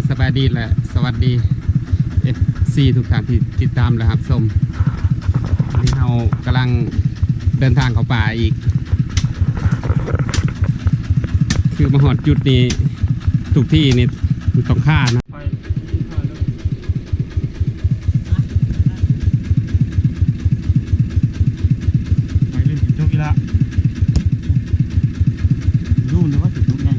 ສະບາຍດີ ແລະ ສະຫວັດດີ ເອັຟຊີ ທຸກທ່ານທີ່ຕິດຕາມ ແລະ ຮັບຊົມ. ນີ້ເຮົາກຳລັງເດີນທາງເຂົ້າປ່າອີກ. ຄືມາຮອດຈຸດນີ້ ທຸກທີ່ນີ້ຕ້ອງຄານະ. ໄປເລື່ອຍຝົນຕົກອີກລະ. ຮູ້ແລ້ວວ່າຊິຕົກແຮງ.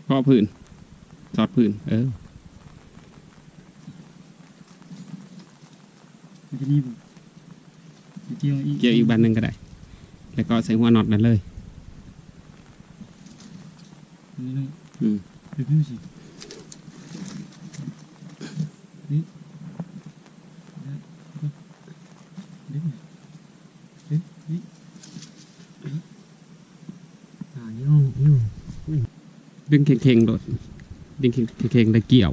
ເພາະພື້ນ ສອດພື້ນ ເອີ. ມັນຈະມີບໍ່? ກ່ຽວອີກ ກ່ຽວອີກບາດໜຶ່ງກໍໄດ້ ແລ້ວກໍໃສ່ຫົວນັອດນັ້ນເລີຍ. ນີ້ເນາະ. ອືມ. ເຮັດຈັ່ງຊີ້. ນີ້. ເດັດ. ເດັດ. ນີ້. ອ່າ ຢູ່ ຢູ່. ດຶງເຄັ່ງໆໂລດ. ດຶງເຄັ່ງໆ ແລ້ວກ່ຽວ.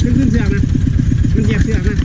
ດຶງຂຶ້ນເຊືອກນະ ມັນຢຽບເຊືອກນະ.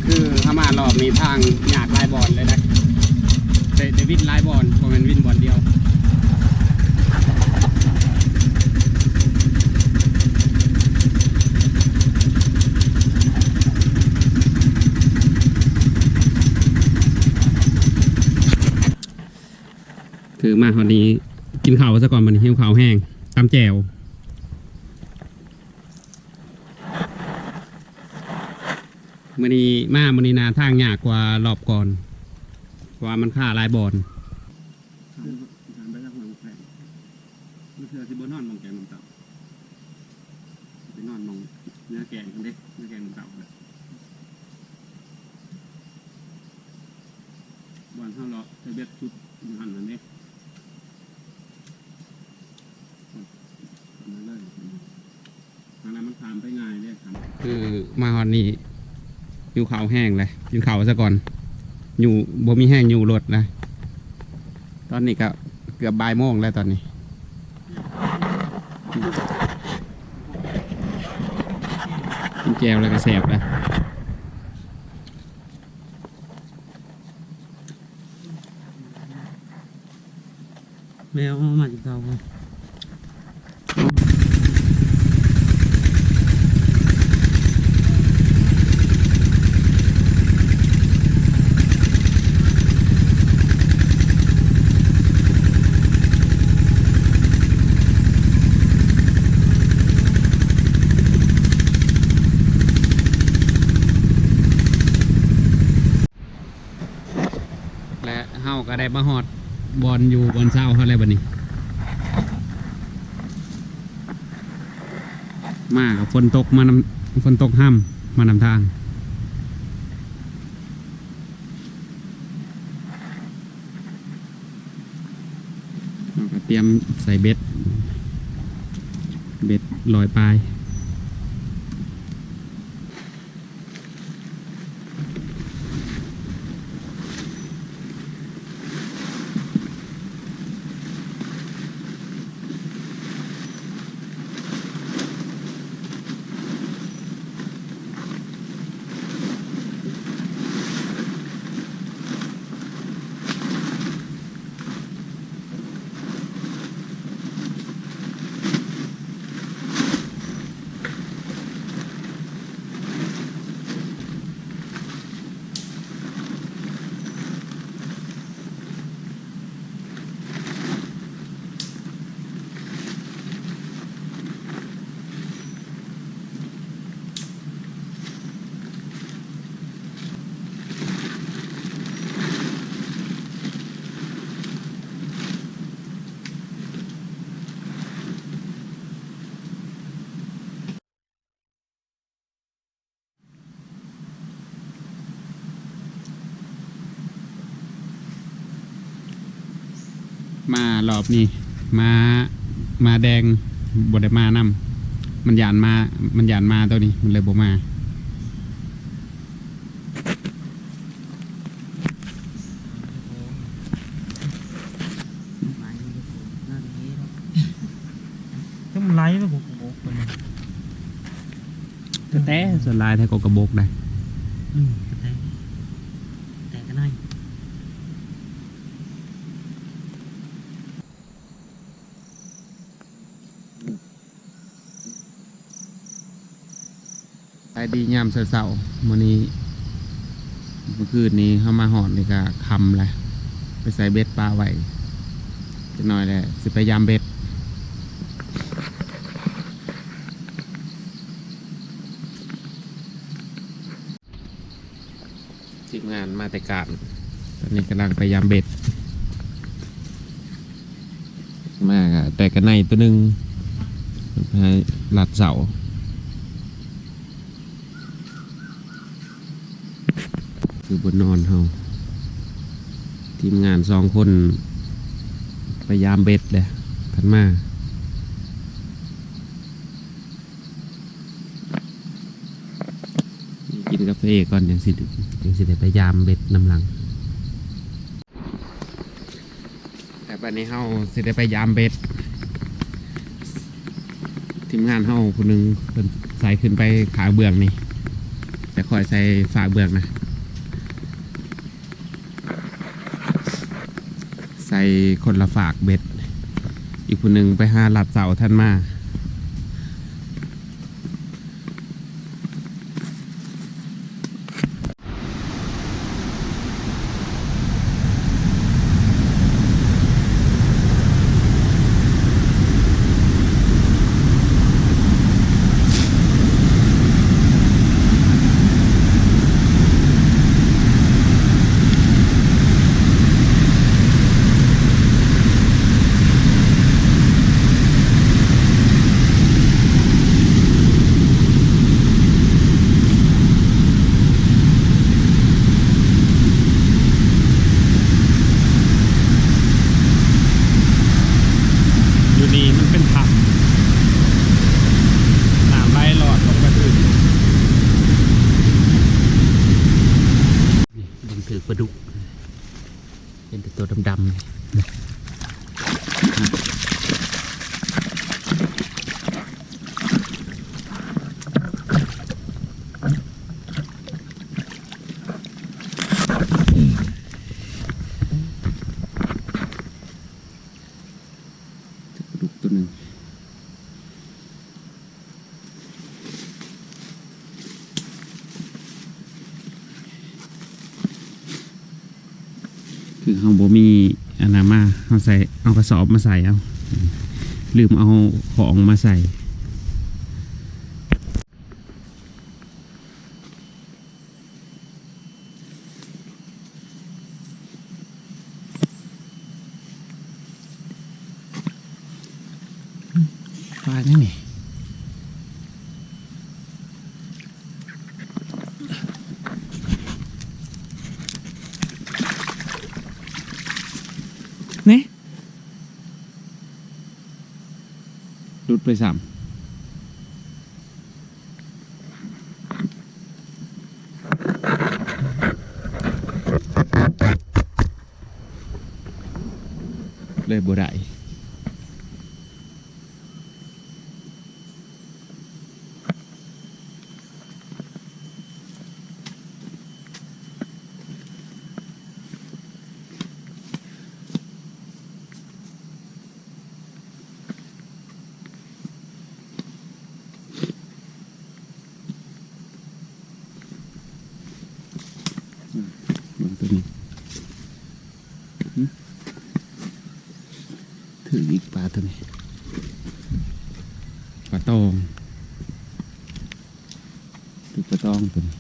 ຄືເຮົາມາລອບນີ້ທາງຍາກຫຼາຍບ່ອນເລີຍນະ ໄດ້ ໄດ້ວິນຫຼາຍບ່ອນ ບໍ່ແມ່ນວິນບ່ອນດຽວ. ຄືມາຮອດນີ້ ກິນເຂົ້າຊະກ່ອນ ບັດນີ້ຫິວເຂົ້າແຮງ ຕຳແຈ່ວ. ມື້ນີ້ມາ ມື້ນີ້ໜ້າທາງຍາກກວ່າລອບກ່ອນ ເພາະວ່າມັນຄາຫຼາຍບ່ອນ. ເທື່ອຊິບໍ່ນອນໝ່ອງແກງນ້ຳເຕົ້າ ຊິໄປນອນໝ່ອງເໜືອແກງພຸ້ນເດ້ ເໜືອແກງນ້ຳເຕົ້າພຸ້ນແຫຼະ. ບ່ອນເຮົາເລາະໄປເບັດສຸດຢູ່ຫັ້ນນັ້ນເດ້ ອັນນັ້ນເລີຍ ທາງນັ້ນມັນຂ້າມໄປງ່າຍເດ້. ຄືມາຮອດນີ້ ຫິວເຂົ້າແຮງເລີຍ ກິນເຂົ້າຊະກ່ອນ. ຍູ້ ບໍ່ມີແຮງຍູ້ລົດນະ. ຕອນນີ້ກໍເກືອບບ່າຍໂມງແລ້ວຕອນນີ້. ກິນແຈ່ວແລ້ວກໍແຊບແລ້ວ. ແມວເອົາມາກິນເຂົ້າ. ແລະເຮົາກໍໄດ້ມາຮອດບ່ອນຢູ່ບ່ອນເຊົາເຮົາແລ້ວບັດນີ້. ມາກໍຝົນຕົກມານຳ ຝົນຕົກຮຳມານຳທາງ. ເຮົາກໍຕຽມໃສ່ເບັດ ເບັດຮ້ອຍປາຍ. ມາລອບນີ້ ມາ ມາແດງ ບໍ່ໄດ້ມານຳ ມັນຢ້ານມາ ມັນຢ້ານມາໂຕນີ້ ມັນເລີຍບໍ່ມາ. ຖ້າມັນໄຫຼແລ້ວກໍບໍ່ໄປ ກະແຕສ່ວນຫຼາຍແທ້ກໍກະບົກໄດ໋. ອືມ ກະແຕ ກະແຕກະໄນ. ສະບາຍດີຍາມເຊົ້າໆ ມື້ນີ້ ມື້ຄືນນີ້ເຮົາມາຮອດນີ້ກະຄ່ຳແລ້ວ ໄປໃສ່ເບັດປະໄວ້ ຈັກໜ້ອຍແຫຼະ ຊິໄປຢາມເບັດ. ທີມງານມາແຕ່ການ ຕອນນີ້ກຳລັງໄປຢາມເບັດ ມາກະແຕ່ກະໄນໂຕໜຶ່ງ ໃຫ້ລັດເສົາ ຄືບ່ອນນອນເຮົາ ທີມງານສອງຄົນໄປຢາມເບັດແຫຼະ ຄັນມາ. ກິນກາເຟກ່ອນ ຈັ່ງຊິ ຈັ່ງຊິໄດ້ໄປຢາມເບັດນຳຫຼັງ. ແຕ່ບັດນີ້ເຮົາຊິໄດ້ໄປຢາມເບັດ ທີມງານເຮົາຜູ້ໜຶ່ງເພິ່ນໃສ່ຂຶ້ນໄປຂາເບື້ອງນີ້ ຈະຄ່ອຍໃສ່ຝາກເບື້ອງນະ. ໃສ່ຄົນລະຝາກເບັດ ອີກຜູ້ໜຶ່ງໄປຫາລັດເສົາທັນມາ. ເ ຄືເຮົາບໍ່ມີອັນນັ້ນມາ ເຮົາໃສ່ ເອົາກະສອບມາໃສ່ເອົາ ລືມເອົາຂອງມາໃສ່. ປາຫຍັງນີ້? ນີ້ ຫຼຸດໄປຊ້ຳ. ເລີຍບໍ່ໄດ້. ອືມ ເບິ່ງໂຕນີ້ ຫຶ ຖືກອີກປາໂຕນີ້ ປາຕອງ ຖືກປາຕອງໂຕນີ້.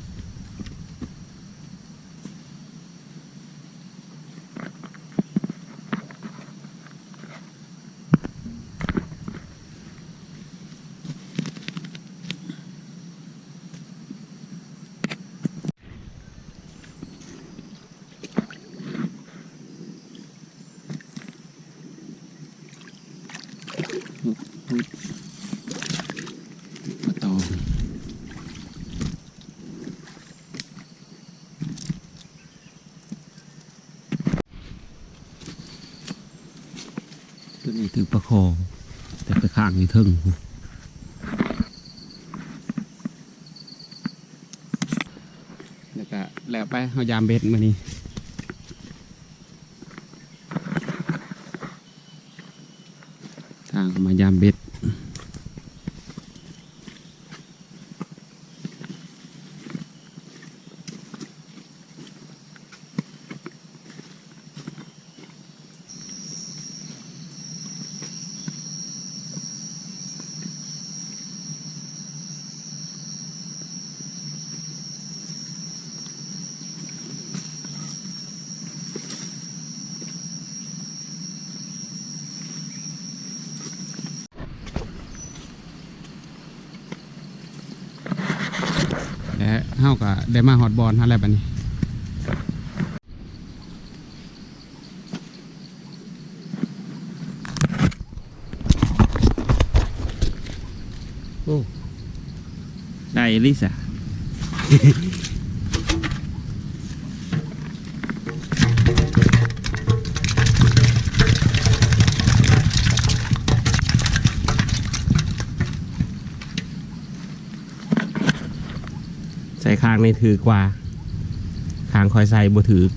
ປາຕອງ. ໂຕນີ້ຖືກປາຄໍ່ ແຕ່ໄປຄ້າງຢູ່ເທິງພຸ້ນ. ແລ້ວກະແລ້ວໄປ ເຮົາຢາມເບັດມື້ນີ້ ທາງເຮົາມາຢາມເບັດ. ແລະເຮົາກະໄດ້ມາຮອດບ່ອນຫັ້ນແລ້ວບັດນີ້. ໂອ້ ໄດ້ອີ່ຫຼີຊະ. ໃສ່ຂ້າງນີ້ຖືກກວ່າ ຂ້າງຂ້ອຍໃສ່ບໍ່ຖືກ.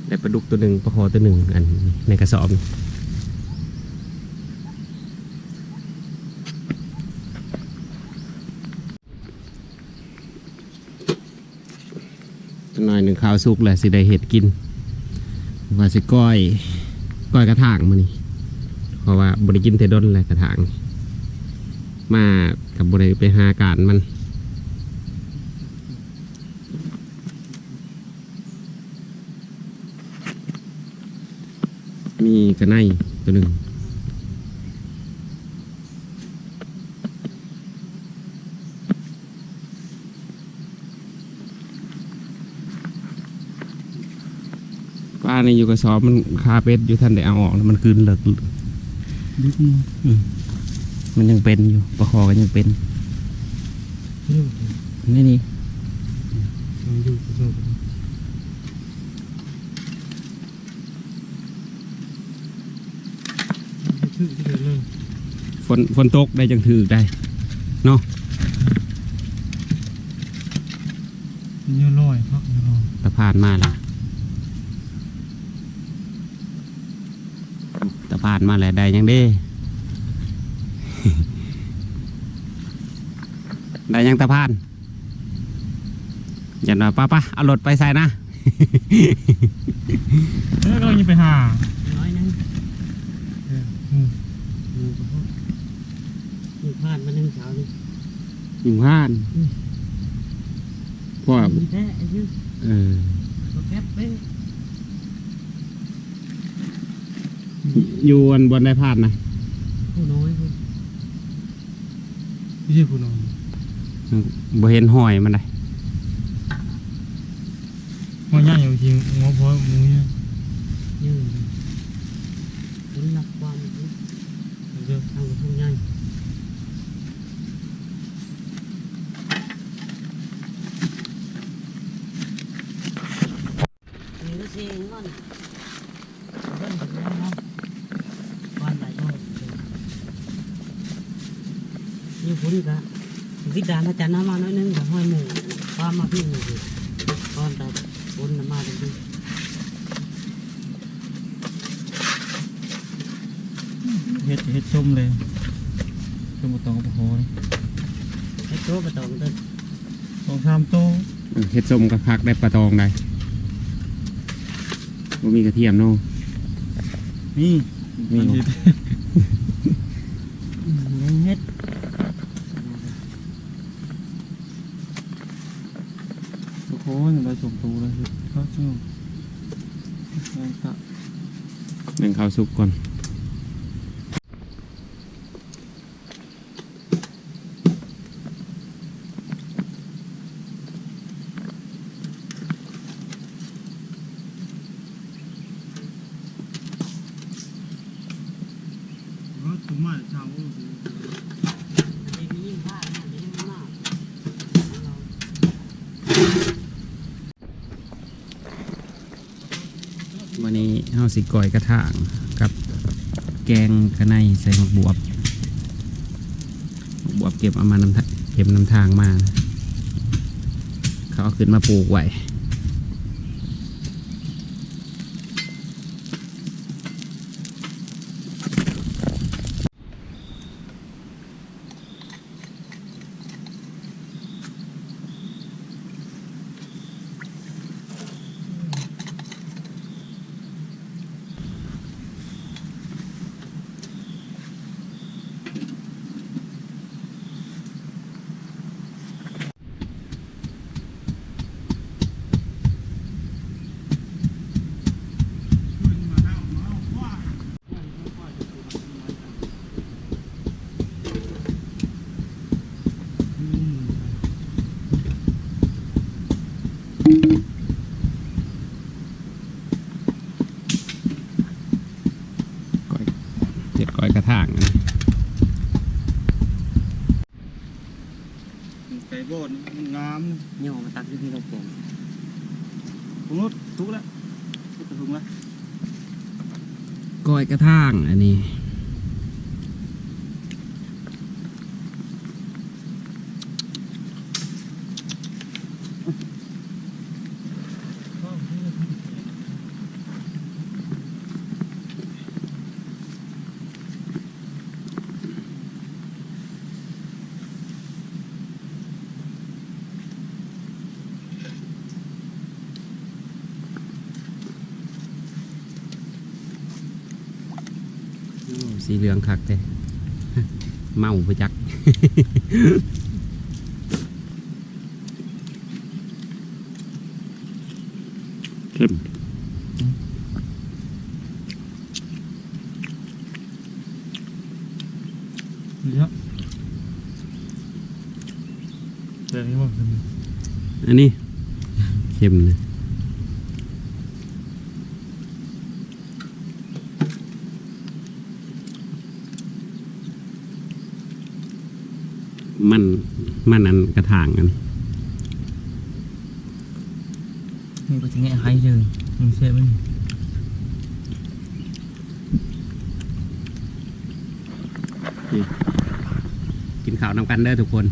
ໄດ້ປາດຸກໂຕໜຶ່ງ ປາຄໍ່ໂຕໜຶ່ງ ອັນໃນກະສອບ. ຈັກໜ້ອຍໜຶ່ງເຂົ້າສຸກແລ້ວ ຊິໄດ້ເຮັດກິນ ວ່າຊິກ້ອຍ ກ້ອຍກະຖາງມື້ນີ້ ເພາະວ່າບໍ່ໄດ້ກິນແຕ່ດົນແລ້ວ ກະຖາງ ມາກະບໍ່ໄດ້ໄປຫາການມັນ. ມີກະໄນໂຕໜຶ່ງ. ປານີ້ຢູ່ກະສອບ ມັນຄາເບັດຢູ່ ທັນໄດ້ເອົາອອກ ມັນກືນເລິກ. ເດັກນ້ອຍ ອືມ ມັນຍັງເປັນຢູ່ ປາຄໍ່ກະຍັງເປັນ ນີ້ ນີ້ ນີ້ ມັນຢູ່ກະສອບ. ຝົນ ຝົນຕົກໄດ້ຈັ່ງຖືກໄດ້ເນາະ. ເຍາະລອຍ ພັກເຍາະລອຍ. ຕາພານມາແລ້ວ ຕາພານມາແລ້ວ ໄດ້ຫຍັງເດ້? ໄດ້ຫຍັງຕາພານ? ຢ້ານວ່າ ປະ ປະ ເອົາລົດໄປໃສ່ນະ. ເອີ ກຳລັງຈະໄປຫາ ນ້ອຍໜຶ່ງ ເອີ ໝູ່ ໝູ່ກໍພໍ ໝູ່ຜ່ານມາໜຶ່ງເຊົ້ານີ້ ໝູ່ຜ່ານ ອືມ ເພາະວ່າ ມີແທ້ ເອີ ກໍແກັບເປັນ ຢູ່ອັນບ່ອນໃດຜ່ານນະ ຜູ້ນ້ອຍພຸ້ນ. ຢູ່ໃສຜູ້ນ້ອຍ ບໍ່ເຫັນຮອຍມັນໃດ. ຮອຍໃຫຍ່ຢູ່ທີ່ງົວພໍ່ໝູ່ຢູ່ ຢູ່ ຄົນລັກຄວາມຢູ່ ເດີ ທາງຜູ້ໃຫຍ່ ມີແຕ່ເສຍເງິນ ເບິ່ງເບິ່ງແລ້ວເນາະ ຄວາມຫຼາຍບໍ່ ຢູ່ພຸ້ນກະວິດດາມາຈັນເຮົາມາໜ້ອຍໜຶ່ງ ກະຫ້ອຍໝູ່ຄວາມມາພີ້ ຄວາມຕາຄົນນະມາຈັ່ງຊີ້ ເຮັດ ເຮັດສົ້ມເລີຍ ສົ້ມປາຕອງປາຄໍນີ້ ເຮັດໂຕປາຕອງເດີ ສອງສາມໂຕ ເອີ ເຮັດສົ້ມກໍຄັກໄດ໋ ປາຕອງໄດ໋ ບໍ່ມີກະທຽມເນາະ ມີ ມີ ເຮັດ ເຮັດ ໂອ້ໂຫ ຍັງໄດ້ສອງໂຕເລີຍ ເຮັດຄັກເນາະ ແມ່ນກະ ໜຶ້ງເຂົ້າສຸກກ່ອນ. ມື້ນີ້ເຮົາຊິກ້ອຍກະຖາງກັບແກງຂະໄນໃສ່ໝາກບວບ ໝາກບວບເກັບເອົາມານຳ ເກັບນຳທາງມາ ເຂົາເອົາຂຶ້ນມາປູກໄວ້. ກ້ອຍ ເຮັດກ້ອຍກະຖາງ ໄກ່ບ່ອນມັນງາມ ຍໍມາຕັກຢູ່ທີ່ລະແກງ ພຸ້ນ ສຸກແລ້ວ ສຸກແລ້ວ ກ້ອຍກະຖາງອັນນີ້. ໂອ້ ສີເຫຼືອງຄັກແທ້ ເມົາບໍ່ຈັກ. ເຂັ້ມ ເນາະ ແບບນີ້ບໍ່ເຂັ້ມ ອັນນີ້ເຂັ້ມນະ. ມັນ ມັນອັນກະຖາງອັນ ນີ້ກໍຊິແງະໄຫເດີ ມັນແຊບມັນ. ກິນເຂົ້ານຳກັນເດີທຸກຄົນ.